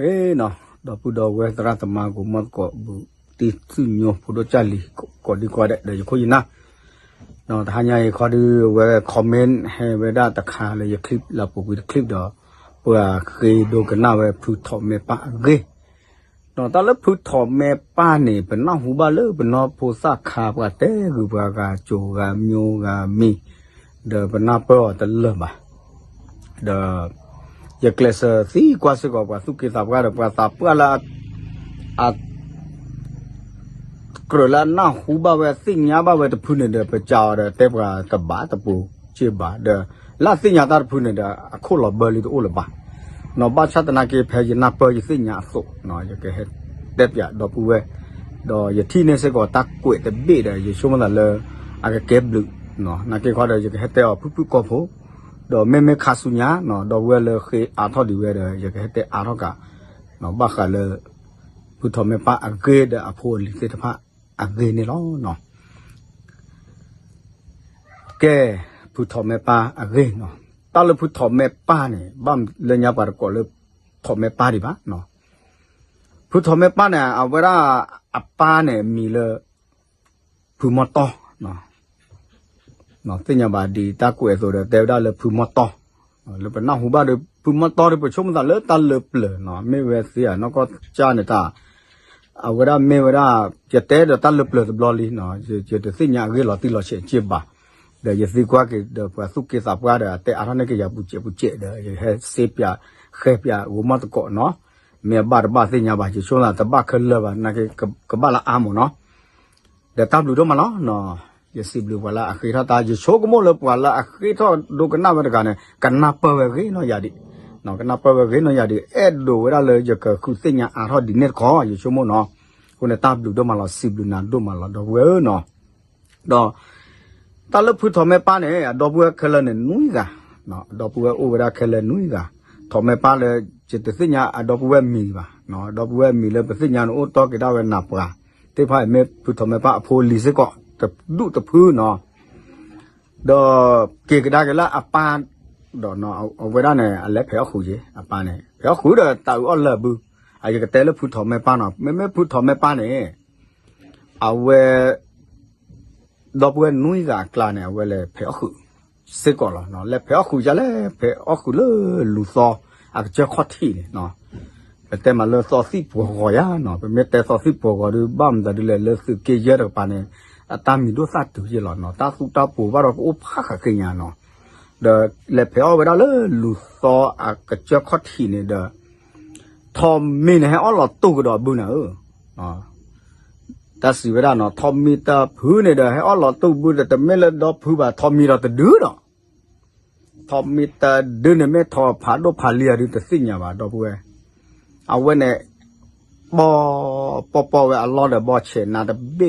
ဂ့ၤနီၤ, ဒီပုၢ်ဒီဝဲၢ်သရၣ်သမါ ကိးမီၢ်သကိး ဘူးတံၢ်သူၣ်ညိ ဖိဒိၣ်ကၢ်လံၤ ကိးဒံကိးဂၤဒဲး ဒီးယခိၣ်ယနၢ်, ဒီးတဟါညါအံၤခီဒုး အဝဲ comment ဟဲဝဲဒၣ်တခါလၢယ clip လၢပူၤကွံာ်တ clip ဒီး ပှၤဃ့ဒိကနၣ်ဝဲဖုထီးမဲာ်ပၢ်အဂ့ၢ်, ဒီးတၢ်လၢဖုထီးမဲာ်ပၢ်န့ၣ် ပနၢ်ဟူဘၣ်လၢပနီၢ်ဖိသၣ်ခါ ပှၤတဲဂုာ်ပှၤဂၤကိၤဂၤမိၢ်ဂၤမံၤ, ဒီးပနၢ်ပၢၢ်အီၤတလၢာ်ဘၣ်. ဒီး ယကျဲးစၢးသံကွၢ်စ့ၢ်ကီး ပှၤသူၣ်က့သးပှၢ်ဒီး ပှၤသးပှၢ်လၢ အ ကြၢးလၢအနၢ်ဟူဘၣ်ဝဲ သ့ၣ်ညါဘၣ်ဝဲတဖုန့ၣ်ဒီး ပစံးအီၤဒီး တဲပှၤတဘၣ်တပူၤစ့ၢ်ဘၣ်ဒီး လၢအသ့ၣ်ညါတၢ်တဖုန့ၣ်ဒီး အခိၣ်လီၤဘၢလံတအိၣ်လၢၤဘၣ်. နီၢ်ဘၣ်ဆၣ်သနာ်က့ ဖဲယနၢ်ပၢၢ်ယသ့ၣ်ညါအသိး ယကဟဲတဲပၠးဒီပုၢ်ဝဲၢ်, ဒီးယထံၣ်န့ၢ်စ့ၢ်ကီးတၢ်ကွဲးတဘ့ၣ်ဒီး ယဆိကမိၣ်သးလၢ အကကဲဘျုး, နာ်က့ခီဒီး ယကဟဲတဲအီၤဖုၣ်ဖုၣ်ကိာ်ဖိ, ဒီးမ့မ့ၢ်ခါဆူညါ ဒီပုၢ်ဝဲၢ်လၢဃ့အါထီၣ်ဒံးဝဲဒီး ယကဟဲတဲအါထီၣ်ကး ဘၣ်ဃးလၢ ဖုထီးမဲာ်ပၢ်အဂ့ၢ်ဒီးအဖိအလံၤသ့ၣ်တဖၣ်အဂ့ၢ်န့ၣ်လီၤ. ကဲ, ဖုထီးမဲာ်ပၢ်အဂ့ၢ်နီၤ, တၢ်လၢဖုထီးမဲာ်ပၢ်န့ၣ် ဘၣ်လၢညါပှၤတကိးလၢ ထီးမဲာ်ပၢ်ဒံးဘၣ်. ဖုထီးမဲာ်ပၢ်န့ၣ် အဝဲဒၣ်အပၢ်န့ၣ်မံၤလၢ ဖုမီၢ်တီ, သ့ၣ်ညါဘၣ်ဒ်တၢ်ကွဲးအသိးဒီး တဲဝဲဒၣ်လၢဖုမီၢ်တီ, လၢပနၢ်ဟူဘၣ်ဒီး ဖုမီၢ်တီဒီး ပဆိကမိၣ်သးလၢတၢ်လၢပျၢၤ, မ့ၢ်ဝဲသ့ဧါ နီၢ်ကီၢ်ကၢ်န့ၣ်တၢ် အဝဲဒၣ်မ့ၢ်ဝဲဒၣ် ယတဲဒီးတၢ်လၢပျၢၤတဘျီလံ, ယတသ့ၣ်ညါအဂ့ၢ်လီၤတံၢ်လီၤဆဲးက့ဘၣ်, ဒီးယသံကွၢ်က့ၤဒီးပှၤသူၣ်က့သးပှၢ်ဒီး အတဲအါထီၣ်န့ၢ်က့ၤယၤပူၤစဲးပူၤစဲးဒီး ယဟဲစ့ပၠးဃဲပၠးဂီၤမီၢ်သကိးနီၤ, မ့ၢ်အဘၣ်တဘၣ်သ့ၣ်ညါဘၣ်, ယဆိကမိၣ်သးတဘၣ်ခဲလၢာ်ဘၣ် နာ်က့ကဘၣ်လၢအါမးနီၤ, ဒီးတၢ်ဘျုးဒိၣ်မးလီၤ. ယစံးဘျုးပှၤလၢအဃ့ထီၣ်တၢ်, ယဆိကမိၣ်လၢပှၤလၢအဃ့ထီၣ်ဒိကနၣ်ဝဲတဂၤန့ၣ် ကနၢ်ပၢၢ်ဝဲဂ့ၤနီၢ်ယၤဒံး, ကနၢ်ပၢၢ်ဝဲဂ့ၤနီၢ်ယၤဒံး အဲၣ်ဒိးဝဲဒၣ်လၢယကဃုသ့ၣ်ညါအါထီၣ်ဒ်န့ၣ်တခီ ယဆိကမိၣ်နီၤ, အဃိန့ၣ်တၢ်ဘျုးဒိၣ်မးလီၤ စံးဘျုးနၤဒိၣ်မးလီၤ ဒီပုၢ်ဝဲၢ်ဧၢနီၤ. ဒီး တၢ်လၢဖုထီးမဲာ်ပၢ်န့ၣ် အဒီပုၢ်ဝဲၢ်ခဲလၢာ်န့ၣ်နွံဂၤ, အဒီပုၢ်ဝဲၢ်အိၣ်ဝဲဒၣ်ခဲလၢာ်နွံဂၤ, ထီးမဲာ်ပၢ်လၢ ယတသ့ၣ်ညါအဒီပုၢ်ဝဲၢ်မံၤဘၣ်, အဒီပုၢ်ဝဲၢ်မံၤလၢပသ့ၣ်ညါန့ၣ် အိၣ်တီၢ်က့ၤဒၣ်ဝဲနၤပှၤ, သ့ၣ်တဖၣ်အံၤမ့ၢ်ဖုထီးမဲာ်ပၢ်အဖိအလံၤစ့ၢ်ကီး တဒူၣ်တဖုနီၤ, ဒီးက့ၤကဒါက့ၤလၢအပၢ် ဒီးအဝဲဒၣ်န့ၣ် အလဲၤဖဲးအီၣ်ဃုာ်က့ၤ အပၢ်န့ၣ် ဖဲးအီၣ်ဃုာ်ဒီးတၢ်အုးအီၣ်လၢာ်ဘု, အယကတဲလၢဖုထီးမဲာ်ပၢ်နီၤ, မ့မ့ၢ်ဖုထီးမဲာ်ပၢ်န့ၣ် အဝဲ ဒီပုၢ်ဝဲၢ်နွံဂၤအကျါန့ၣ် အဝဲလဲၤဖဲးအီၣ်ဃုာ်စ့ၢ်ကီးလီၤ, လဲၤဖဲးအီၣ်ဃုာ်ယါလဲၣ်, ဖဲးအီၣ်ဃုာ်လၢလူၤသီ အကစၢၢ်ခီၣ်ထံးန့ၣ်, ပတဲမးလၢသီသံၣ်ပှီၤဂီၤယါနီၤ, ပမ့ၢ်တဲသီသံၣ်ပှီၤဂီၤဒီး ဘၣ်မတၤဒ်လဲၣ် လၢသုးက့ယဲၢ်တကပၤန့ၣ် အတၢ်မံၤဒိၣ်သၣ်တုၤယဲၢ်လီၤနီၤ, တၢ်သူတၢ်ပူၤဘၣ်ဒီးကအိၣ်ဖးဃးဃ့ညါနီၤ, ဒီးလဲၤဖဲးအီၣ်ဝဲဒၣ်လၢလူၤသီအကစၢၢ်ခီၣ်ထံးန့ၣ်ဒီး ထီးမံၤန့ၣ် ဟဲအီၣ်လီၤတူၢ်ကဒီးဘုန့ၣ်ဧၢ, တၢ်စံးဝဲဒၣ်နီၤ, ထီးမံၤတဖုန့ၣ်ဒီး ဟဲအီၣ်လီၤတူၢ်ဘုဒီး တမ့ၢ်လၢဒီဖုဘၣ်, ထီးမံၤဒီးတဒုဒီး, ထီးမံၤတဒုန့ၣ် မ့ၢ်ထီးဖးဒိၣ်ဖးလံၤအဒုတသ့ၣ်ညါဘၣ် ဒီပုၢ်ဝဲၢ်, အဝဲန့ၣ် ပီၢ် ပီၢ်ပီၢ်ဝဲအလီၢ်ဒီး ဘီဆဲးနါတဘ့ၣ်န့ၣ် ဒွးဝဲလၢ အၢ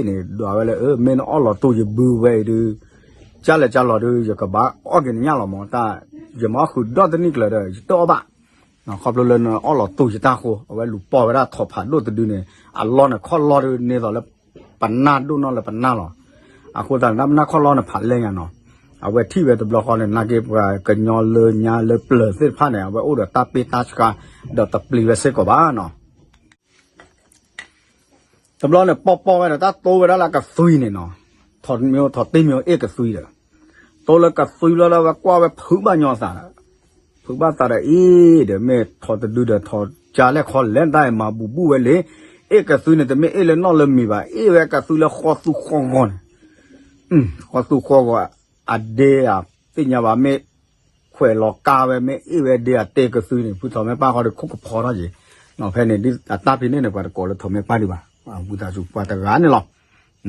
မ့ၢ်နအီၣ်လီၤတူၢ်ယဘုဝဲအံၤဒုး ကၢ်လဲၣ်ကၢ်လီၤဒုး ယကဘၣ်အီၣ်က့ၤနညၣ်လီၤမး, တၢ် ယမၤအီၣ်ဃုာ်ဒီတနံၣ်ကျၢၤဒီး ယတအီၣ်ဘၣ်, ခီဖျိလၢနအီၣ်လီၤတူၢ်ယတၢ်အဃိ, အဝဲလူၤပီၢ်ဝဲဒၣ်ထီးဖးဒိၣ်တဒုန့ၣ် အလီၢ်န့ၣ်ခီၣ်လီၢ်ဒုး န့ၢ်သိးလၢ ပနၢ်ဒိၣ်နီၢ်လၢပနၢ်လီၤ, အဃိသတးန့ၣ် တၢ်ပနၢ်ခီၣ်လီၢ်န့ၣ်ဖးလဲၢ်ညါနီၤ, အဝဲထံၣ်ဝဲတဘျီဃီန့ၣ် နာ်က့ပှၤကညီလၢညါလၢပျၢၤသ့ၣ်တဖၣ်န့ၣ် အဝဲအိၣ်ဒီးတၢ်ပ့ၢ်တၢ်ဆှါ ဒီးတပျံၤဝဲစ့ၢ်ကီးဘၣ်နီၤ တဘျီန့ၣ် ပီၢ်ပီၢ်ဝဲဒီး တၢ်တိဝဲဒၣ်လၢကသွံန့ၣ်နီၤ, ထီးမံၤ ထီးတ့မံၤအ့ၣ်ကသွံဒီး, တိလၢကသွံလီၤလၢဝဲကွၢ်ဝဲဖုးဘၣ်ညီအသးဒီး, ဖုးဘၣ်သးဒီးအ့ၣ်ဒီး မ့ၢ်ထီးတဒုဒီး ထီးကၢ်လဲၣ်ခီလဲၣ်တၢ်အံၤမၤဘူးဘူးဝဲလံ, အ့ၣ်ကသွံန့ၣ် တမ့ၢ်အ့ၣ်လၢနီၣ်လၢမံၤဘၣ်, အ့ၣ်ဝဲကသွံလၢဃီသူဃီဂီၤန့ၣ် ဃီသူဃီဂီၤ, အဒ့ဧါ, သ့ၣ်ညါဘၣ်မ့ၢ် ခွဲးလီၤကါဝဲ မ့ၢ်အ့ၣ်ဝဲဒ့ဧါ တဲကသွံန့ၣ် ဖုထီးမဲာ်ပၢ်ဃီဒီး ခိၣ်ကဖီထီၣ်က့ၤ, ဖဲန့ၣ် အတၢ်ဖဲန့ၣ်န့ၣ် ပှၤတကိးလၢထီးမဲာ်ပၢ်ဒံးဘၣ်, ဝံသးစူၤပှၤတဂၤန့ၣ်လီ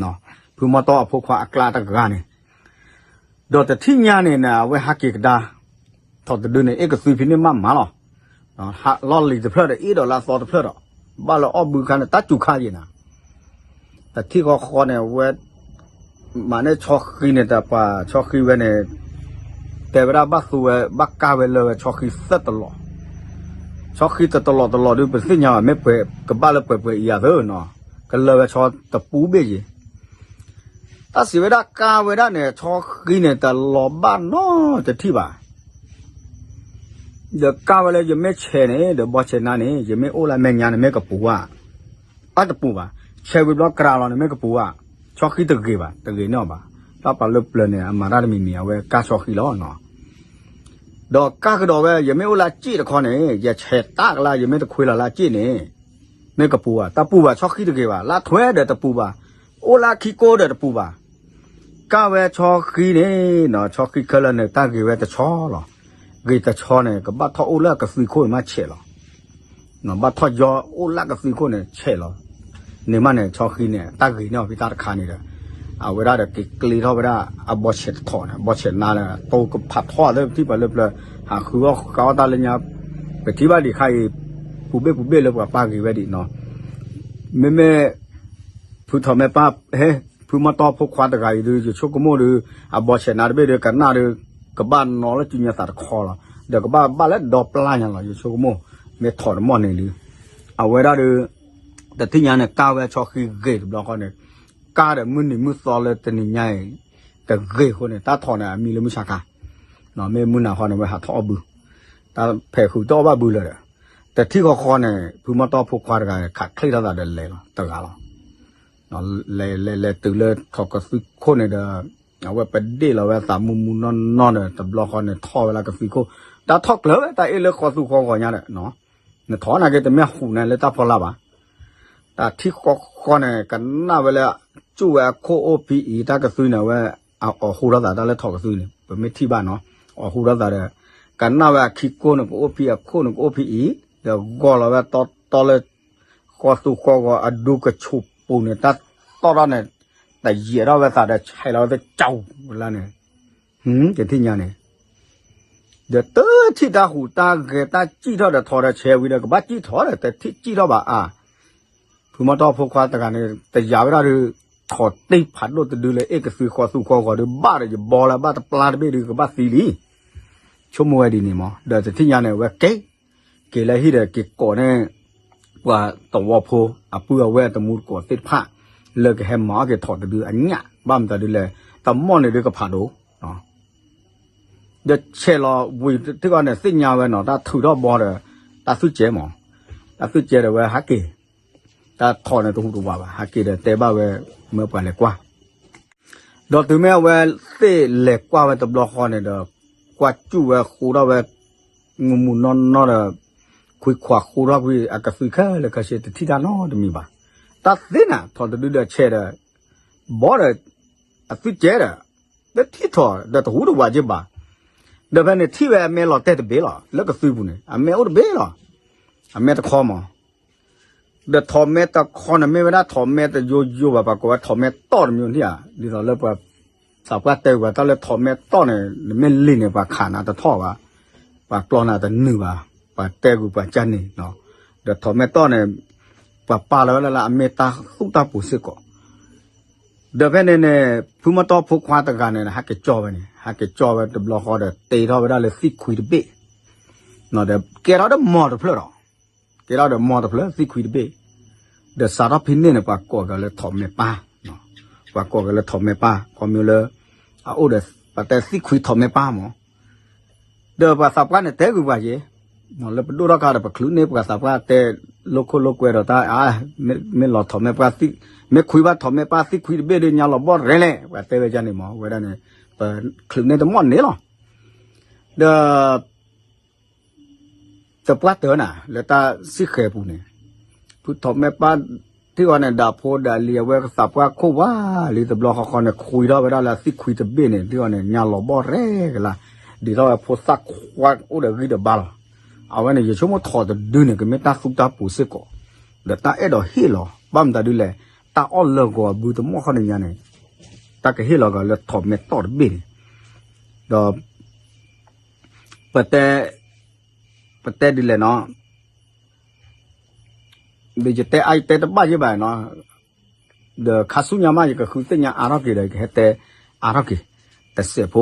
ၤ, ဖုမီတီအဖိခွါအကျါတဂၤန့ၣ် ဒီးတထံၣ်ညါန့ၣ် အဝဲဟးက့ၤကဒါ, ထီးတဒုန့ၣ် အ့ၣ်ကသွံဖဲန့ၣ်မးမးလီၤ, ဟးလီၢ်လံၤတဖျၢၣ်ဒီး အ့ၣ်ဒီးလၢအသီတဖျၢၣ်ဒီး, ဘၣ်လၢအီၣ်ဘုခါန့ၣ် တၢ်စူၤခါယံၤနၤ, တထံၣ်ဃီဃီန့ၣ် အဝဲ မၤန့ၢ်ဆီဃံန့ၣ် တပှၤဆီဃံဝဲန့ၣ်, တဲဝဲဒၣ်ဘၣ်သူဝဲ ဘၣ်ကါဝဲလၢဝဲဆီဃံသၢတလီၢ်, ဆီဃံတတလီၢ်တလီၢ်ဒုး ပတသ့ၣ်ညါဘၣ် မ့ၢ်ပှဲၤကဘၣ်လၢပှဲၤပှဲၤအံၤယၤသၢနီၤ, ကလၢဝဲဆီတပူၤဘ့ၣ်ယံၤ တၢ်စံးဝဲဒၣ်ကါဝဲဒၣ်န့ၣ် ဆီဃံန့ၣ် တလီၤဘၣ်နီတထံၣ်ဘၣ်. ဒီးကၢ်ဝဲလၢယမ့ၢ်ဆဲးန့ၣ် ဒီးဘီဆဲးနါန့ၣ် ယမ့ၢ်အိၣ်လၢမဲာ်ညါန့ၣ် မ့ၢ်ကပူၤဧါ, အတပူၤဘၣ်. ဆဲးဝံၤဘျီကြၤလီၤန့ၣ် မ့ၢ်ကပူၤဧါ, ဆီဃံတဂ့ၤဘၣ်, တဂ့ၤန့ၢ်အီၤဘၣ်. တၢ်ပှၤလၢပျၢၤန့ၣ် အမၤတၢ်တမံၤမံၤ အဝဲကၢ်ဆီဃံလီၤနီၤ. ဒီးကၢ်ကဒီးဝဲ ယမ့ၢ်အိၣ်လၢအစ့ၣ်တခီန့ၣ် ယဆဲးတၢ်ကလါ ယမ့ၢ်တခွ့လီၤလၢအစ့ၣ်န့ၣ် မ့ၢ်ကပူၤဘၣ်, တၢ်ပူၤဘၣ်, ဆီဃံတဂ့ၤဘၣ်, လၢထွဲဒီးတပူၤဘၣ်, အိၣ်လၢခံကိဒီးတပူၤဘၣ်. ကၢ်ဝဲဆီဃံန့ၣ်နီၤ, ဆီဃံခဲလၢာ်န့ၣ် တၢ်ဂ့ၤဝဲတဆီလီၤ. ဂ့ၤတဆီန့ၣ် ကဘၣ်ထီၣ်အိၣ်လၢအကသွံခိၣ်န့ၣ်မးဆဲးလီၤ. ဘၣ်ထီၣ်ယီအိၣ်လၢကသွံခိၣ်န့ၣ် ဆဲးလီၤ. န့ၣ်မးန့ၣ် ဆီဃံန့ၣ် တၢ်ဂ့ၤန့ၢ်အီၤဖဲတၢ်တခါန့ၣ်ဒီး အဝဲဒၣ်ဒီးက့ၤကျ့ထီၣ်ဝဲဒၣ် အဘီဆဲးတထီၣ်န့ၣ် အဘီဆဲးနါလၢ တိကဖးထီၣ်လၢပထံၣ်ပှၤလၢပျၢၤ ဟးဃုအီၣ်ဃုအီၣ်တၢ်လၢညါ ပထံၣ်ဘၣ်ဒံးခါအံၤ ပူၤဘ့ၣ်ပူၤဘ့ၣ်လၢပှၤပာ်ဂ့ၤဝဲဒံးနီၤ. မ့မ့ၢ် ဖုထီၣ်မဲာ်ပၢ် ဟဲ ဖုမီၢ်တီၢ်ဖိခွါတဂၤအံၤဒုး ယဆိကမိၣ်ဒုး အဘီဆဲးနါတဘ့ၣ်ဒုး ကနၣ်ဒုး ကဘၣ်နီၤလၢစုညါသးတခီလီၤ. ဒီးကဘၣ်ဘၣ်လၢဒီပျၢ်ညါလီၤ ယဆိကမိၣ် မ့ၢ်ထီၣ်တမီၢ်န့ၣ်ဒုး အဝဲဒၣ်ဒုး တထံၣ်ညါန့ၣ် ကၢ်ဝဲဆီဃံဂ့ၤတဘျီဃီန့ၣ် ကၢ်ဒီးမုၢ်နံၤမုၢ်သီလၢတနံၤညါအံၤ တဂ့ၤအဃိန့ၣ် တၢ်ထီၣ်န့ၣ် အမံၤလၢမုၢ်ဆါခါ မ့ၢ်မုၢ်နၤဃီန့ၣ် ဝဲဟးထီၣ်အီၣ်ဘု တၢ်ဖဲးဃုာ်တအီၣ်ဘၣ်ဘုလၢၤဒီး တထံၣ်ဃီဃီန့ၣ် ဖုမီၢ်တီၢ်ဖိခွါတဂၤ ခးချ့ထီၣ်သးဒီးလဲၤလီၤတဂၤလီၤ. လဲၤလဲၤလဲၤတုၤလၢထီၣ်ကသွံခိၣ်န့ၣ်ဒီး အဝဲပဒ့ၣ်လီၤဝဲသးမူမူနီၢ်နီၢ်ဒီး တဘျီဃီန့ၣ်ထီၣ်ဝဲလၢကသွံခိၣ် တၢ်ထီၣ်ကျၢၤဝဲတၢ်အ့ၣ်လၢဃီသူဃီဂီၤညါဒီး နထီၣ်နာ်က့တမ့ၢ်ဟူးန့ၣ်လၢတၢ်ဖီလာ်ဘၣ်. တၢ်ထံၣ်ဃီဃီန့ၣ် ကနၣ်ဝဲလၢ ကၠူၣ်ဝဲအခိၣ်အိၣ်ဖံအံၤ တၢ်ကသွံန့ၣ် အဝဲအီၣ်ဟူထီၣ်သးတၢ်လၢထီၣ်ကသွံန့ၣ် ပမ့ၢ်ထံၣ်ဘၣ်နီၤ အီၣ်ဟူထီၣ်သးဒီး ကနၣ်ဝဲအခံကိၢ်န့ၣ် ကအိၣ်ဖံအခိၣ်န့ၣ် ကအိၣ်ဖံအံၤ ဒီးဂီၢ်လီၤဝဲတီတီလၢ ဃီသူဃီဂီၤအဒူကဆူးပူၤန့ၣ် တၢ်တီၢ်ထီၣ်န့ၣ် တယံာ်ထီၣ်ဝဲသးဒီး ဆဲးလီၤဝဲသကၠီလၢန့ၣ် ကထံၣ်ညါန့ၣ် ဒီးတထံၣ်တၢ်ဟူးတၢ်ဂဲၤတၢ်စံၣ်ထီၣ်ဒီးထီၣ်ဒီးဆဲးဝံၤဒီး ကဘၣ်စံၣ်ထီၣ်ဒီး တထံၣ်စံၣ်ထီၣ်ဘၣ်အါ ဖုမီၢ်တီၢ်ဖိခွါတဂၤန့ၣ် တယာ်ဝဲဒၣ်ဒီး ထီၣ်တ့ၢ်ဖးဒိၣ်တဒုလၢအ့ၣ်ကသွံဃီသူဃီဂီၤဒီး ဘၣ်ဒီးယဘီလၢဘၣ်တပျၢ်တဘ့ၣ်ဒီး ကဘၣ်သံလံ ဆိကမိၣ်ဝဲဒ်န့ၣ်မး ဒီးတထံၣ်ညါန့ၣ် အဝဲက့ၤ က့ၤလၢဟံၣ်ဒီးက့ၤကိးန့ၢ် ပှၤသဝီဖိ အပုၢ်အဝဲၢ်တမူတကိးသ့ၣ်တဖၣ် လၢကဟဲမၤအီၣ်က့ၤထီၣ်တဒုအညၣ် ဘၣ်မတၤဒုလဲၣ် တမီၢ်န့ၣ်ဒုကဖးဒိၣ် ဒီးဆဲးလီၤဝံၤထံၣ်ဃီန့ၣ် သ့ၣ်ညါဝဲနီၤ တၢ်ထုးထီၣ်ဘီဒီး တၢ်သွံၣ်ကဲမး တၢ်သွံၣ်ကဲဒီးဝဲဟးက့ၤ တၢ်ထီၣ်န့ၣ်တဟူးတဝးဘၣ် ဟးက့ၤဒီးတဲဘၣ်ဝဲ မၢပှၤလဲၤကွၢ် ဒီးတုၤမ့ၢ်အဝဲသ့ၣ်လဲၤကွၢ်ဝဲတဘျီဃီန့ၣ်ဒီး ကွၢ်စူၣ်ဝဲဃိထီၣ်ဝဲ မူမူနီၢ်နီၢ်ဒီး ခွံခွးဃိထီၣ်ကွံာ်အကသွံခဲလၢာ်ခဲဆ့ တထံၣ်တၢ်နီတမံၤဘၣ်. တၢ်သ့ၣ်န့ၣ် ထီၣ်တဒုဒီးဆဲးဒီး ဘီဒီး အသွံၣ်ကဲဒီး တထံၣ်ထီၣ်ဒီးတဟူးတဝးက့ဘၣ်. ဒီးဖဲန့ၣ်ထံၣ်ဝဲအမဲလီၤတဲာ်တဘ့ၣ်လီၤ လၢကသွံပူၤန့ၣ် အမဲအိၣ်တဘ့ၣ်လီၤ. အမဲတခီမး ဒီးထီၣ်မဲတခီန့ၣ် မ့ၢ်ဝဲဒၣ်ထီၣ်မဲတယိယိဘၣ် ပှၤကိးဝဲထီၣ်မဲတီၢ်တမံၤန့ၣ်ဧါ ဒ်သိးလၢပှၤ သးပှၢ်တဲဝဲတၢ်လၢထီၣ်မဲတီၢ်န့ၣ် နမ့ၢ်လံာ်န့ၣ် ပှၤခးနၤတထီၣ်ဘၣ်, ပှၤကျီနၤတနုာ်ဘၣ်, ပှၤတဲဂုာ်ပှၤကၢ်န့ၣ်, ဒီးထီၣ်မဲတီၢ်န့ၣ် ပှၤပာ်လီၤဝဲဒၣ်လၢအမ့ၢ်တၢ်သူၣ်တၢ်ပူၤစ့ၢ်ကီး, ဒီးဖဲန့ၣ်န့ၣ် ဖုမီတီၢ်ဖိခွါတဂၤန့ၣ် ဟးက့ၤကၠီဝဲန့ၣ် ဟးက့ၤကၠီဝဲတဘျီဃီဒီး တ့ထီၣ်ဝဲဒၣ်လၢသံၣ်ခွံတဘ့ၣ်, ဒီးကဲထီၣ်ဒီးမီၢ်တဖျၢၣ်ဒီး ကဲထီၣ်ဒီးမီၢ်တဖျၢၣ်သံၣ်ခွံတဘ့ၣ်, ဒီးစးထီၣ်ဖဲန့ၣ်န့ၣ် ပှၤကိးက့ၤလၢထီၣ်မဲပၢ်, ပှၤကိးက့ၤလၢထီၣ်မဲပၢ် ခီမ့ၢ်လၢ အအိၣ်ဒီး ပတဲသံၣ်ခွံထီၣ်မဲပၢ်မး, ဒီးပှၤသးပှၢ်န့ၣ်တဲဂုာ်ပှၤယဲ, လၢပဒိၣ်ထီၣ်ခါဒီး ပချုးန့ၢ်ပှၤသးပှၢ်တဲလိာ်ခိၣ်လိာ်ကွဲဒီးတၢ်အါ, မ့ၢ်လီၤထီၣ်မဲပၢ်, မ့ၢ်ခွံဘၣ်ထီၣ်မဲပၢ်သံၣ်ခွံတဘ့ၣ်ဒီးညါလီၤဘီၣ်ရဲလဲၣ်, ပှၤတဲဝဲဒ်န့ၣ်မး, ဝဲဒၣ်န့ၣ် ပချုးန့ၢ်တမီၢ်န့ၣ်လီၤ, ဒီး တပှၢ်တၢၢ်နၤ လၢတၢ်စံၣ်ဃဲၤပူၤန့ၣ်, ဖုထီၣ်မဲပၢ်ထံၣ်အီၤန့ၣ် ဒၣ်ဖိဒၣ်လံၤအဝဲသးပှၢ်ခိၣ်ဝါလံ တဘျီဃီဃီန့ၣ် ခွံထီၣ်ဝဲဒၣ်လၢသံၣ်ခွံတဘ့ၣ်န့ၣ် ထံၣ်အီၤန့ၣ် ညါလီၤဘီၣ်ရဲကလါ, ဒ်ထီၣ်ဝဲဖိသၣ်ခွါအိၣ်ဒီးဂံၢ်ဒီးဘါလီၤ, အဝဲန့ၣ် ယဆိကမိၣ်ထီၣ်တဒုန့ၣ် ကမ့ၢ်တၢ်သူတၢ်ပူၤစ့ၢ်ကီး, ဒီးတၢ်အဲၣ်ဒိးဟ့ၣ်လီၤ, ဘၣ်မတၤဒ်လဲၣ်, တၢ်အီၣ်လၢဂီၤအဘုတမီၢ်ဃီန့ၣ်ညါန့ၣ်, တၢ်ကဟ့ၣ်လီၤက့ၤလၢထီၣ်မဲတီၢ်တဘ့ၣ်န့ၣ်, ဒီး ပတဲ ပတဲဒ်လဲၣ်နီၤ, ဒီးယတဲအါယတဲတဘၣ်ယ့ၢ်ဘၣ်နီၤ, ဒီးခါဆူညါမး ယကဃုသ့ၣ်ညါအါထီၣ်က့ၤဒီး ယကဟဲတဲအါထီၣ်က့ၤ တစဲးဖိ,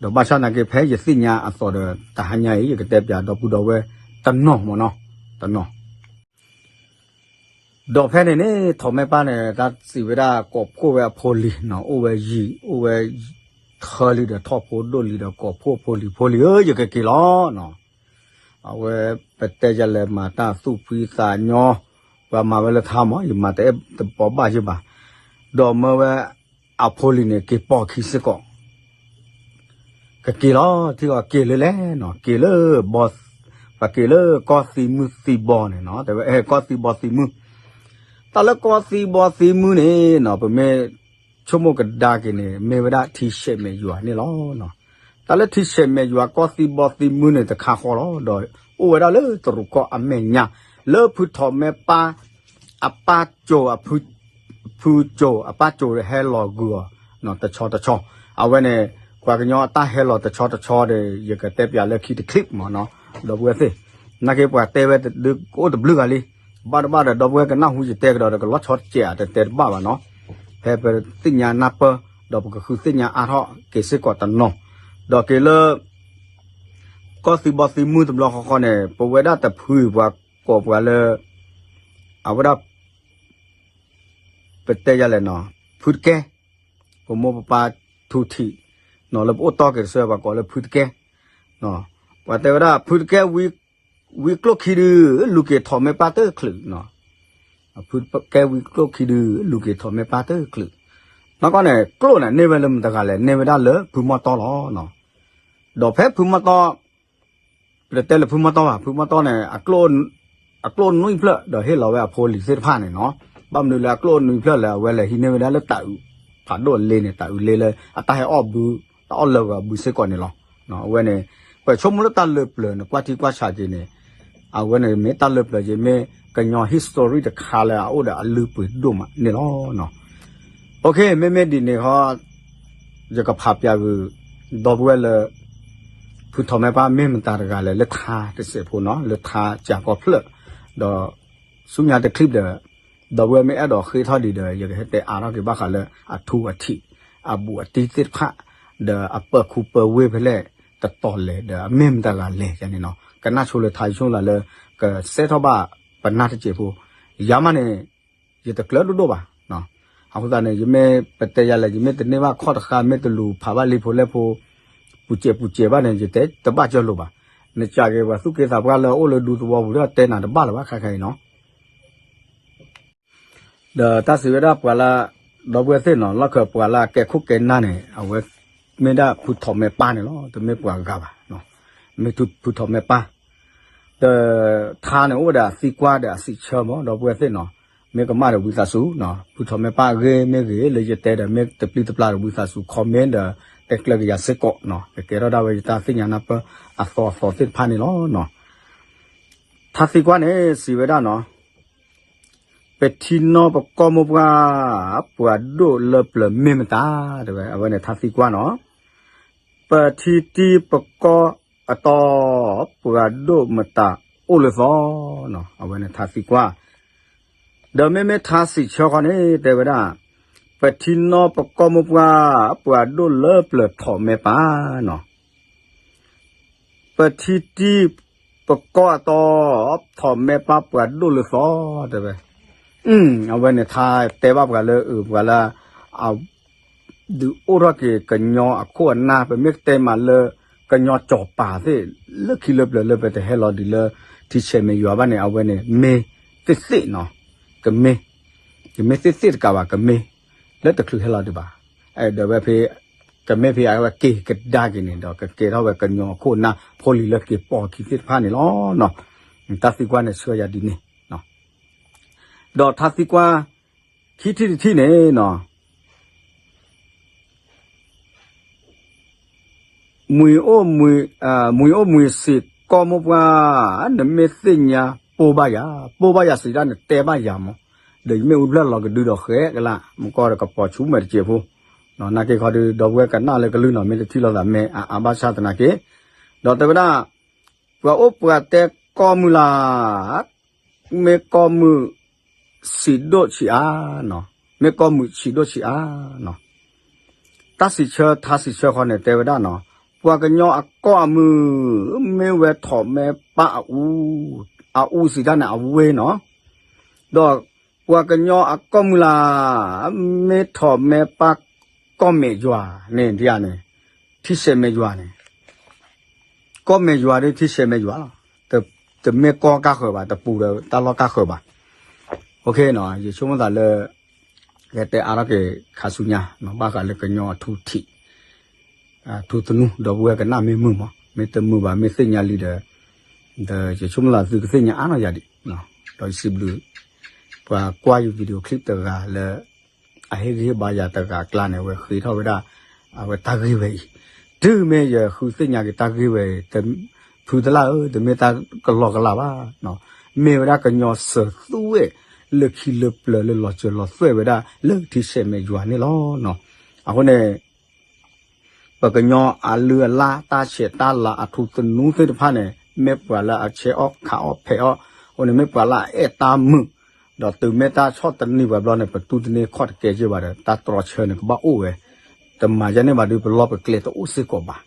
ဒီးဘၣ်ဆၣ်နာ်က့ ဖဲယသ့ၣ်ညါအသိးဒီး တဟါညါအံၤ ယကတဲပၠးဒီပုၢ်ဒီဝဲၢ်တနီၤမ့ၢ်နီၤ, တနီၤ ဒီးဖဲန့ၣ်န့ၣ် ထီၣ်မဲပၢ်န့ၣ် တၢ်စံးဝဲဒၣ်ကိးဖှိၣ်ဝဲအဖိလံၤနီၤ, အိၣ်ဝဲယံၤ အိၣ်ဝဲ ထၢလံဒီးထီၣ်ဖိဒိၣ်လံဒီးကိးဖှိၣ်ဖိလံၤ, ဖိလံၤဧၢ ယကက့ၤလီၤနီၤ, အဝဲ ပတဲယလဲၤမၤတၢ်သူၣ်ဖှံသးညီ, ပှၤမၤဝဲလၢထါမး ယမၤတအဲၣ်တဘီဘၣ်ယဘၣ်, ဒီးမၢဝဲ အဖိလံၤန့ၣ် က့ၤပိာ်ခံစ့ၢ်ကီး, ကက့ၤလီၤ ထံၣ်အီၤက့ၤလၢလဲၣ်နီၤ, က့ၤလၢ ပှၤက့ၤလၢကီၢ်သံမုၢ်သံဘီန့ၣ်နီၤ, တဲဝဲ အဲ ကီၢ်သံဘီသံမုၢ်, တၢ်လၢကီၢ်သံဘီသံမုၢ်န့ၣ်နီၤ ပမ့ၢ်ဆိကမိၣ်ကဒါက့ၤန့ၣ် မ့ၢ်ဝဲဒၣ်ထံဆဲးမဲာ်ယွၤန့ၣ်လီၤ. တၢ်လၢထံဆဲးမဲာ်ယွၤကီၢ်သံဘီသံမုၢ်န့ၣ်တခါဃီလီၤ, ဒီးအိၣ်ဝဲဒၣ်လၢတရူးကီၢ်အမဲာ်ညါ, လၢဖုထီၣ်မဲပၢ် အပၢ်ကၠိၤ အဖု ဖုကၠိၤ အပၢ်ကၠိၤဟဲလီၤဂုာ်အီၤ တဆီတဆီ, အဝဲန့ၣ် ပှၤကညီအတၢ်ဟဲလီၤတဆီတဆီဒီး ယကတဲပၠးလၢခံတ clip မးနီၤ, ဒီပုၢ်ဝဲၢ်သ့ၣ်, နာ်က့ပှၤတဲဝဲဒုးကအိၣ်တဘျုးဂၤလံ, ဘၣ်တဘၣ်ဒီးဒီပုၢ်ဝဲၢ်ကနၢ်ဟူယတဲကဒီးဒီး ကလီၤဆီတစဲးအတတဲတဘၣ်ဘၣ်နီၤ, ဖဲပသ့ၣ်ညါနၢ်ပၢၢ် ဒီးပကဃုသ့ၣ်ညါအါထီၣ်က့ၤစ့ၢ်ကီးတနီၤ, ဒီးက့ၤလၢ ကီၢ်သံဘီသံမုၢ်တဘျီဃီဃီန့ၣ် ပဝဲဒၣ်တဖုပှၤကိးပှၤလၢ အဝဲဒၣ် ပတဲယလဲၣ်နီၤ, ဖုတကဲ, ပမိၢ်ပပၢ်ထူထံးနီၤ လၢပအိၣ်တီက့ၤတဆၢ ပှၤကိးလၢဖုတကဲ, ပှၤတဲဝဲဒၣ် ဖုတကဲ ဝံကျိၣ်ခံဒု လူၤက့ၤထီၣ်မဲာ်ပၢ်တချုးနီၤ, ဖုတကဲဝံကျိၣ်ခံဒု လူၤက့ၤထီၣ်မဲာ်ပၢ်တချုး, နီၢ်ကီၢ်န့ၣ် ကျိၣ်န့ၣ် န့ၢ်ဝဲလၢမတၤတဂၤလဲၣ်, န့ၢ်ဝဲဒၣ်လၢဖုမီၢ်တီလီၤ. ဒီးဖဲဖုမီၢ်တီ ပတတဲလၢဖုမီၢ်တီဘၣ်, ဖုမီၢ်တီန့ၣ် အကျိၣ်နွံဖျၢၣ် ဒီးဟ့ၣ်လီၤဝဲအဖိလံၤသ့ၣ်တဖၣ်န့ၣ်နီၤ, ဘၣ်မနုၤလၢအကျိၣ်နွံဖျၢၣ်လဲၣ်, အဝဲလဲၤဟံးန့ၢ်ဝဲဒၣ်လၢတၤအုး ဖးဒိၣ်လ့န့ၣ် တၤအုးလ့လၢအတၢ်ဟဲအီၣ်ဘု တၢ်အီၣ်လၢာ်ဂီၤဘုစ့ၢ်ကီးန့ၣ်လီၤ. အဝဲန့ၣ် ပဆိကမိၣ်လၢတၢ်လၢပျၢၤန့ၣ် ကွၢ်ထံကွၢ်ဆးက့ၤန့ၣ် အဝဲန့ၣ်မ့ၢ်တၢ်လၢပျၢၤက့ၤ မ့ၢ်ကညီ history တခါလၢအအိၣ်ဒီးအလုၢ်အပှ့ၤဒိၣ်မးန့ၣ်လီၤ. မ့မ့ၢ်ဒ်န့ၣ်ဃီ ယကဖးပၠးဂုာ် ဒီပုၢ်ဝဲၢ်လၢ ဖုထီၣ်မဲာ်ပၢ်မ့ၢ်မတၤတဂၤလဲၣ်လၢထါတစဲးဖိနီၤ, လၢထါစၢကီဖျၢၣ်, ဒီးဆူညါတ clip ဒီး ဒီပုၢ်ဝဲၢ်မ့ၢ်အဲၣ်ဒိးဃ့ထီၣ်ဒံးဒီး ယကဟဲတဲအါထီၣ်က့ၤဘၣ်ဃးလၢအထူအထံး အဘူးအတံၢ်သ့ၣ်တဖၣ် ဒီးအပၢၤခူပၢၤဝ့ၢ်ဖဲလဲၣ်တတီၤလဲၣ် ဒီးအမ့ၢ်မတၤတဂၤလဲၣ်န့ၣ်နီၤ, ကနၣ်ဆိလၢထါဆိလၢ ကစဲထီၣ်ဘၣ်ပနၢ်တစဲးဖိ, ယၤမးန့ၣ် ယတကျၢၤဒိၣ်ဒိၣ်ဘၣ်. အဃိသတးန့ၣ် ယမ့ၢ်ပတဲယၤလဲၣ် ယမ့ၢ်တန့ၢ်ဘၣ်ခီၣ်တဃာ် မ့ၢ်တလူၤဖးဘၣ်လံဖိလဲၣ်ဖိ ပူၤစဲးပူၤစဲးဘၣ်န့ၣ် ယတဲတဘၣ်ကၢလိာ်ဘၣ်. နစးက့ၤပှၤသူၣ်က့သးပှၢ်လၢအအိၣ်လၢဒူသဝီပူၤဒီးတဲနၤတဘၣ်လၢၤဘၣ်ခဲခါအံၤနီၤ. ဒီးတၢ်စံးဝဲဒၣ်ပှၤလၢ ဒီပုၢ်ဝဲၢ်သ့ၣ်နီၤ လီၢ်ခၢၣ်ပှၤလၢအကဲခိၣ်ကဲနၢ်န့ၣ် အဝဲမ့ၢ်ဒၣ်ဖုထီၣ်မဲာ်ပၢ်န့ၣ်လီၤ. တမ့ၢ်ပှၤဂၤဘၣ်, မ့ၢ်ဖုထီၣ်မဲာ်ပၢ် ဒီးထါန့ၣ်အိၣ်ဝဲဒၣ်သံကွၢ်ဒီးအစံးဆၢမး ဒီပုၢ်ဝဲၢ်သ့ၣ်နီၤ, မ့ၢ်ကမၣ်ဒီးဝံသးစူၤ, ဖုထီၣ်မဲာ်ပၢ်အဂ့ၢ်မ့ၢ်ဂ့ၤ လၢယတဲဒီး မ့ၢ်တပျံၤတပျါဒီးဝံသးစူၤ comment ဒီးတဲကျၢၤက့ၤယၤစ့ၢ်ကီး, ကကဲထီၣ်ဒၣ်ဝဲယတၢ်သ့ၣ်ညါနၢ်ပၢၢ်အသီအသီသ့ၣ်တဖၣ်န့ၣ်လီၤ. ထါသံကွၢ်န့ၣ် စံးဝဲဒၣ်နီၤ, ပထံနီပကီၢ်မိၢ်ပှၢ် ပှၤဒိၣ်လၢပျၢၤမ့ၢ်မတၤ, တဲဝဲ အဝဲန့ၣ် ထါသံကွၢ်နီၤ, ပထံတံပကီၢ်အတီ ပှၤဒိၣ်မတၤအိၣ်လၢသီ, အဝဲန့ၣ်ထါသံကွၢ်, ဒီးမ့မ့ၢ်ထါစံးဆၢဃီန့ၣ် တဲဝဲဒၣ်, ပထံနီပကီၢ်မိၢ်ပှၢ် ပှၤဒိၣ်လၢပျၢၤထီၣ်မဲာ်ပၢ်နီၤ ပထံတံပကီၢ်အတီ ထီၣ်မဲာ်ပၢ်ပှၤဒိၣ်လၢသီ, တဲဝဲ, အဝဲန့ၣ်ထါတဲဘၣ်ပှၤလၢအပှၤလၢ ဒုးအိၣ်ထီၣ်က့ၤကညီအခိၣ်အနၢ် ပမ့ၢ်ကတဲမးလၢ ကညီစီၤပၤသ့ၣ် လၢခံလၢပျၢၤလၢပတဟဲလီၤဒံးလၢ ထံဆဲးမဲာ်ယွၤဘၣ်န့ၣ် အဝဲန့ၣ် မ့ၢ်သ့ၣ်သ့ၣ်နီၤ, ကမ့ၢ်, ကမ့ၢ်သ့ၣ်သ့ၣ်တကးဘၣ် ကမ့ၢ်လၢတချုးဟဲလီၤဒံးဘၣ်, ဒီးဝဲဖဲ ကမ့ၢ်ဖဲအဝဲက့ၤကဒါက့ၤန့ၣ်ဒီး ကကဲထီၣ်ဝဲကညီအခိၣ်အနၢ် ဖိလံၤလၢက့ၤပိာ်ခံသ့ၣ်တဖၣ်န့ၣ်လီၤ. တၢ်သံကွၢ်န့ၣ်ဆှၢယၤဒ်န့ၣ်, ဒီးထါသံကွၢ် ခံထံၣ်တထံၣ်န့ၣ်နီၤ မှံအိၣ်မှံ, မှံအိၣ်မှံစံး ကီၢ်မိၢ်ပှၢ်, နမ့ၢ်သ့ၣ်ညါပိၢ်ဘၣ်ယၤ, ပိၢ်ဘၣ်ယၤစံးဒၣ်နတဲဘၣ်ယၤမး, ဒီးယမ့ၢ်အူဖျၢၣ်လီၤကဒုဒီးဃဲကလး မကီၢ်ဒီးကပီၤဆူမဲာ်တစဲးဖိ, နာ်က့ခီဒုး ဒီပုၢ်ဝဲၢ်ကနၣ်လၢကလုၢ်နီၤ မ့ၢ်တထံၣ်လိာ်သးမဲာ်အါအါဘၣ်ဆၣ်သနာ်က့, ဒီးတဲဝဲဒၣ် ပှၤအိၣ်ပှၤတဲကီၢ်မုၢ်လၢ် မ့ၢ်ကီၢ်မုၢ်ဆံးဒိၣ်ဆံးအါနီၤ, မ့ၢ်ကီၢ်မုၢ်ဆံးဒိၣ်ဆံးအါနီၤ, တၢ်စံးဆၢထါစံးဆၢဃီန့ၣ် တဲဝဲဒၣ်နီၤ, ပှၤကညီအကီၢ်အမုၢ် မ့ၢ်ဝဲထီၣ်မဲာ်ပၢ်အအူ, အအူစံးတၢ်န့ၣ် အဝ့ၢ်နီၤ, ဒီးပှၤကညီအကီၢ်မုၢ်လၢ် မ့ၢ်ထီၣ်မဲာ်ပၢ်ကီၢ်မဲာ်ယွၤန့ၣ် ဒ်န့ၣ်, ထံဆဲးမဲာ်ယွၤန့ၣ် ကီၢ်မဲာ်ယွၤဒီးထံဆဲးမဲာ်ယွၤလီၤ. တမ့ၢ်ကီၢ်ကါဃၢၤဘၣ်, တပူၤဒီးတၢ်လီၢ်ကါဃၢၤဘၣ်. ယဆိကမိၣ်သးလၢ ယတဲအါထီၣ်က့ၤခါဆူညါ ဘၣ်ဃးလၢကညီအထူထံး ထူသနူ ဒီပုၢ်ဝဲၢ်ကနၣ်မ့ၢ်မုာ်မး, မ့ၢ်တမုာ်ဘၣ် မ့ၢ်သ့ၣ်ညါလံဒီး ဒီးယဆိကမိၣ်သးသုကသ့ၣ်ညါအါထီၣ်ယၤဒံး, ဒီးယစံးဘျုး ပှၤကွၢ်ယ video clip တဂၤလၢ အဟ့ၣ်ဂံၢ်ဟ့ၣ်ဘါယၤတဂၤအကျါန့ၣ် အဝဲဃ့ထီၣ်ဝဲဒၣ် အဝဲတၢ်ဂ့ၢ်ဝဲအံၤ, တုၤမ့ၢ်ယဃုသ့ၣ်ညါက့ၤတၢ်ဂ့ၢ်ဝဲအံၤ ဖုသလၣ်ဧၢ တမ့ၢ်တၢ်ကလီကလီဘၣ်, မ့ၢ်ဝဲဒၣ်ကညီစၢၤသူဝဲ လၢခံလၢပျၢၤလၢလီၤစၢၤလီၤသွဲၣ်ဝဲဒၣ်လၢထံဆဲးမဲာ်ယွၤန့ၣ်လီၤ. အဃိန့ၣ် ပကညီအလုၢ်အလၢ်တၢ်ဆဲးတၢ်လၤအထူသနူသ့ၣ်တဖၣ်န့ၣ် မ့ၢ်ပှၤလၢအဆဲးအီၣ်ခးအီၣ်ဖဲးအီၣ်, အဃိန့ၣ်မ့ၢ်ပှၤလၢအအဲၣ်တၢ်မုာ်, ဒီးတုၤမ့ၢ်တၢ်ဆီၣ်သနံးပှၤဘျီန့ၣ် ပတူၢ်တန့ၢ်ခီၣ်တကဲက့ဘၣ်ဒီး တၢ်တြီဆၢန့ၣ်ကဘၣ်အိၣ်ဝဲ, တမၤယဲန့ၣ်ဘၣ်ဒီး ပလီၢ်ပကျဲတအိၣ်စ့ၢ်ကီးဘၣ်.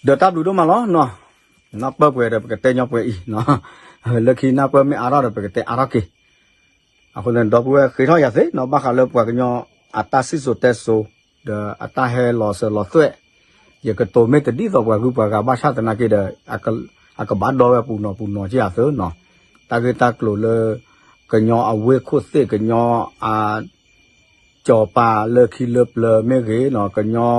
ဒီးတၢ်ဘျုးဒိၣ်မးလီၤ. နၢ်ပၢၢ်ပှဲၤဒီးပကတဲညီပှဲၤအံၤ, လၢခံနၢ်ပၢၢ်မ့ၢ်အါထီၣ်ဒီးပကတဲအါထီၣ်က့ၤ. အဃိန့ၣ် ဒီပုၢ်ဝဲၢ်ဃ့ထီၣ်ယၤသ့နီၤ ဘၣ်ဃးလၢပှၤကညီအတၢ်စံၣ်စိၤတဲစိၤ ဒီးအတၢ်ဟဲလီၤစၢၤလီၤသွဲၣ်, ယကတိၤမ့ၢ်တဒ်သိးပှၤဂုၤပှၤဂၤဘၣ်ဆၣ်သနာ်က့ဒီး အကဘၣ်ဒီဝဲပူၤနီၤပူၤနီၤက့ၤအသိးနီၤ, တၢ်ဂ့ၢ်တၢ်ကျိၤလၢ ကညီအဝ့ၢ်ခိၣ်သ့ၣ် ကညီအ စီၤပၤလၢခံလၢပျၢၤမ့ၢ်ဂ့ၤနီၤ, ကညီ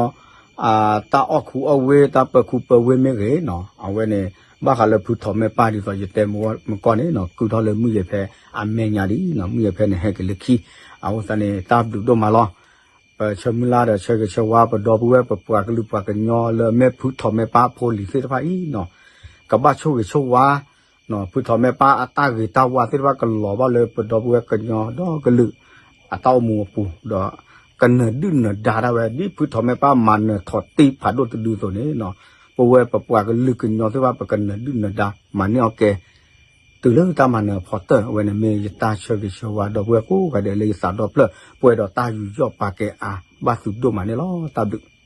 တၢ်အီၣ်ခူအီၣ်ဝ့ၢ် တၢ်ပၢၤခူပၢၤဝ့ၢ်မ့ၢ်ဂ့ၤနီၤ, အဝဲန့ၣ် ဘၣ်ဃးလၢဖုထီၣ်မဲပၢ်ဒ်သိးယတဲမုၢ်ကီၢ်န့ၣ်နီၤ ကုၢ်ထီၣ်လၢမုၢ်ယဲၢ်ဖဲအမဲာ်ညါဒ်နီၤ မုၢ်ယဲၢ်ဖဲန့ၣ်ဟဲက့ၤလၢခံ, အဃိသတးန့ၣ် တၢ်ဘျုးဒိၣ်မးလီၤ. ပဆၢမုၢ်လၢ်ဒီးဆၢဂ့ၤဆၢဝါ ပဒီပုၢ်ဝဲၢ်ပပှၤကလုာ်ပှၤကညီလၢအမ့ၢ်ဖုထီၣ်မဲပၢ်အဖိအလံၤသ့ၣ်တဖၣ်အံၤနီၤ, ကဘၣ်ဆိၣ်ဂ့ၤဆိၣ်ဝါ ဖုထီၣ်မဲပၢ်အတၢ်ဂ့ၤတၢ်ဝါသ့ၣ်တဖၣ်ကလီၤဘၣ်လၢပဒီပုၢ်ဝဲၢ်ကညီဒီကလုာ် အတၢ်အိၣ်မူအပူၤ ဒီးကနၢၤဒုၣ်နၢၤဒါဒၣ်ဝဲ ဒ်ဖုထီၣ်မဲပၢ်မၤနၢၤထီၣ်တံၢ်ဖးဒိၣ်တဒုအသိးန့ၣ်နီၤ, ပဝဲပပှၤကလုာ်ကညီသ့ၣ်တဖၣ် ပကနၢၤဒုၣ်နၢၤဒါ မၤန့ၢ်အီၣ်ကဲ တုၤလၢတၢ်မၤနၢၤအဖီတၢၢ် အဝဲန့ၣ်မ့ၢ်ယတၢ်ဆၢဂ့ၤဆၢဝါ ဒီပုၢ်ဝဲၢ်ကိးဂၤဒဲးလၢယသးဒီဖျၢၣ် ပှဲၤဒီးတၢ်ယူးယီၣ်ပာ်ကဲအါ ဘၣ်သုဒိၣ်မးန့ၣ်လီၤ. တၢ်ဘျုး